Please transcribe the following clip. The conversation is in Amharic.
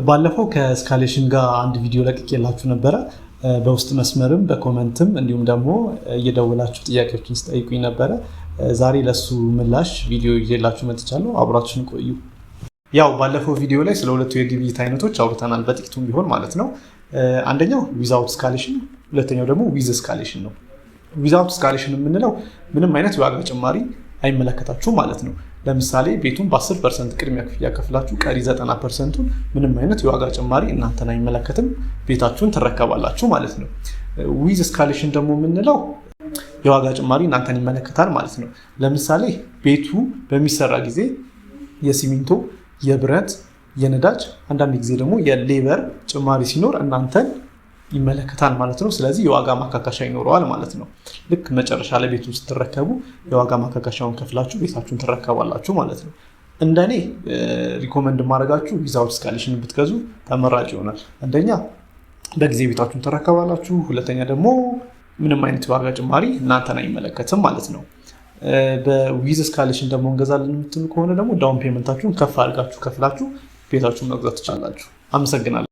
ባለፈው ከ escalation ጋር አንድ ቪዲዮ ለቅቄላችሁ ነበረ። በውስጥ መስመርም በ comment ም እንዲሁም ደግሞ እየደወላችሁ ጥያቄዎችን ስጠይቁኝ ነበረ። ዛሬ ለሱ ምላሽ ቪዲዮ ይዤላችሁ መጥቻለሁ። አብራችሁን ቆዩ። ያው ባለፈው ቪዲዮ ላይ ስለ ሁለቱ የግብይት አይነቶች አውርተናል፣ በጥቂቱም ቢሆን ማለት ነው። አንደኛው without escalation፣ ሁለተኛው ደግሞ with escalation ነው። Without escalation የምንለው ምንም አይነት የዋጋ ጭማሪ አይመለከታችሁም ማለት ነው። ለምሳሌ ቤቱን በ10% ቅድሚያ ክፍያ ከፍላችሁ ቀሪ 90%ቱን ምንም አይነት የዋጋ ጭማሪ እናንተን አይመለከትም፣ ቤታችሁን ትረከባላችሁ ማለት ነው። With escalation ደግሞ የምንለው የዋጋ ጭማሪ እናንተን ይመለከታል ማለት ነው። ለምሳሌ ቤቱ በሚሰራ ጊዜ የሲሚንቶ፣ የብረት፣ የነዳጅ፣ አንዳንድ ጊዜ ደግሞ የ labor ጭማሪ ሲኖር እናንተን ይመለከታል ማለት ነው። ስለዚህ የዋጋ ማካካሻ ይኖረዋል ማለት ነው። ልክ መጨረሻ ላይ ቤቱን ስትረከቡ የዋጋ ማካካሻውን ከፍላችሁ ቤታችሁን ትረከባላችሁ ማለት ነው። እንደኔ recommend ማድረጋችሁ without escalation ብትገዙ ተመራጭ ይሆናል። አንደኛ በጊዜ ቤታችሁን ትረከባላችሁ፣ ሁለተኛ ደግሞ ምንም አይነት የዋጋ ጭማሪ እናንተን አይመለከትም ማለት ነው። በ with escalation ደግሞ እንገዛለን የምትሉ ከሆነ ደግሞ down payment ኣችሁን ከፍ አድርጋችሁ ከፍላችሁ ቤታችሁን መግዛት ትችላላችሁ። አመሰግናለሁ።